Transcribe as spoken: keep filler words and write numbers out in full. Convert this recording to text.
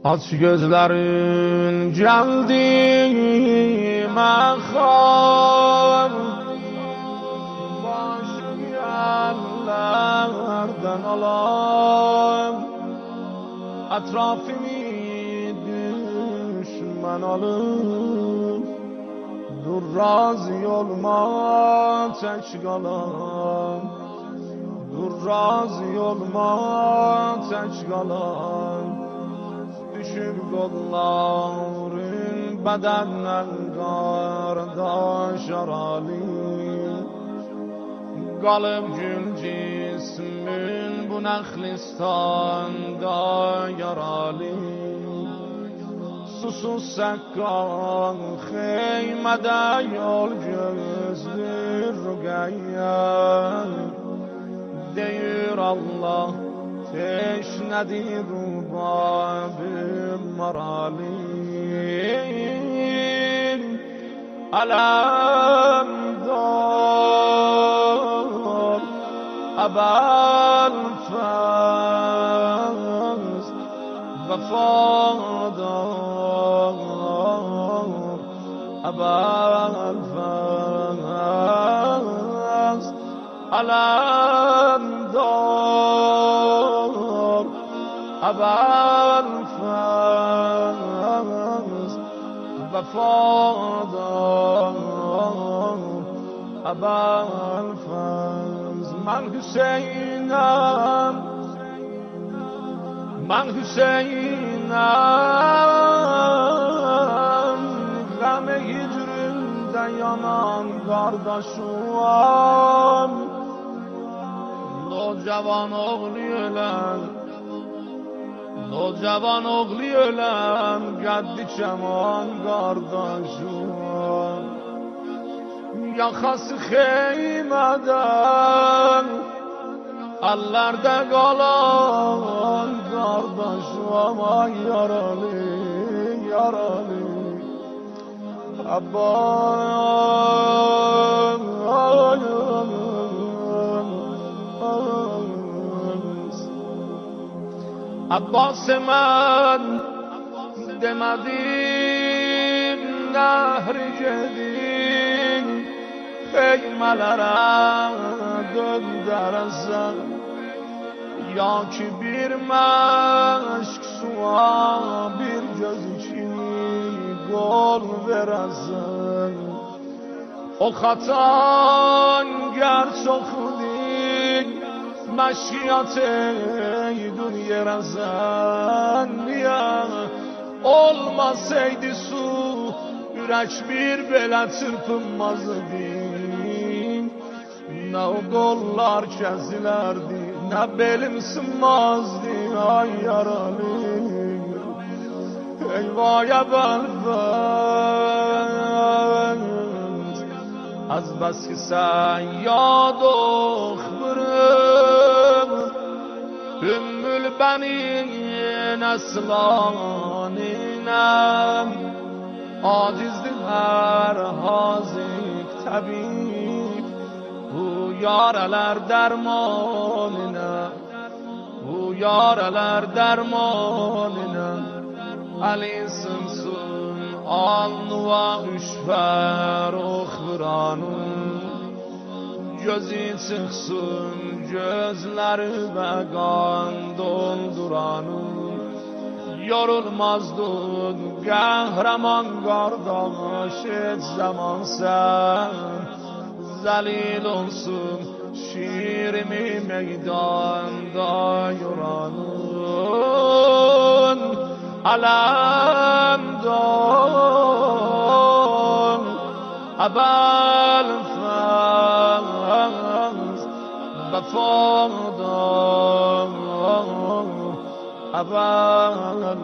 Aç gözlerin, geldim, ah, ah. Başım yerlerden alan, etrafımı düşman alıp, dur razı olma tek kalan. Dur razı olma tek kalan. Düşüb qolların bədəndən qardaş aralı. Qalıb gül cismin bu nəxlistanda yaralı. Susuz səqqan xeymədə yol gözlür Rüqəyyə. Deyir Allah, teşnədir rubabım maralı. Ələmdar Əbəlfəz, vəfadar Əbəlfəz, ələmdar Əbəlfəz, vəfadar Əbəlfəz. Mən Hüseynəm, mən Hüseynəm, ğəm-i hicrində yanan qardaşıam. Nocavan oğlu ölən, nocavan oğlu ölən, qəddi kəman qardaşıam. Yaxası xeymədən, əllərdə qalan qardaşıam, ay yaralı, yaralı. Əbbas, Əbbas, mən demədim, nəhri gedin, xeymələrə döndərəsən. Ya ki bir məşq suya, bir göz kimi qol verəsən. O xatan gər çoxdur, məşğiyat eydin yerəsən. Niyə olmasaydı su, ürək bir belə çırpınmazdı. Nə o qollar kəsilərdi, nə belim sınmazdı, ay yaralı. Ey vay Əbəlfəz, az bəs ki sən yad oxmurum, Ümmül Bənin Əslaninəm. Acizdir hər haziq təbib, bu yarələr dərmaninə, bu yarələr dərmaninə. Əli sınxsın alnıva üşvər oxmuranın, gözü çıxsın gözləri və qan dolduranın. Yorulmazdın qəhrəman qardaş heç zaman sən. Zəlil olsun şirimi meydanda yoranın. Ələmdar Əbəlfəz, vəfadar Əbəlfəz.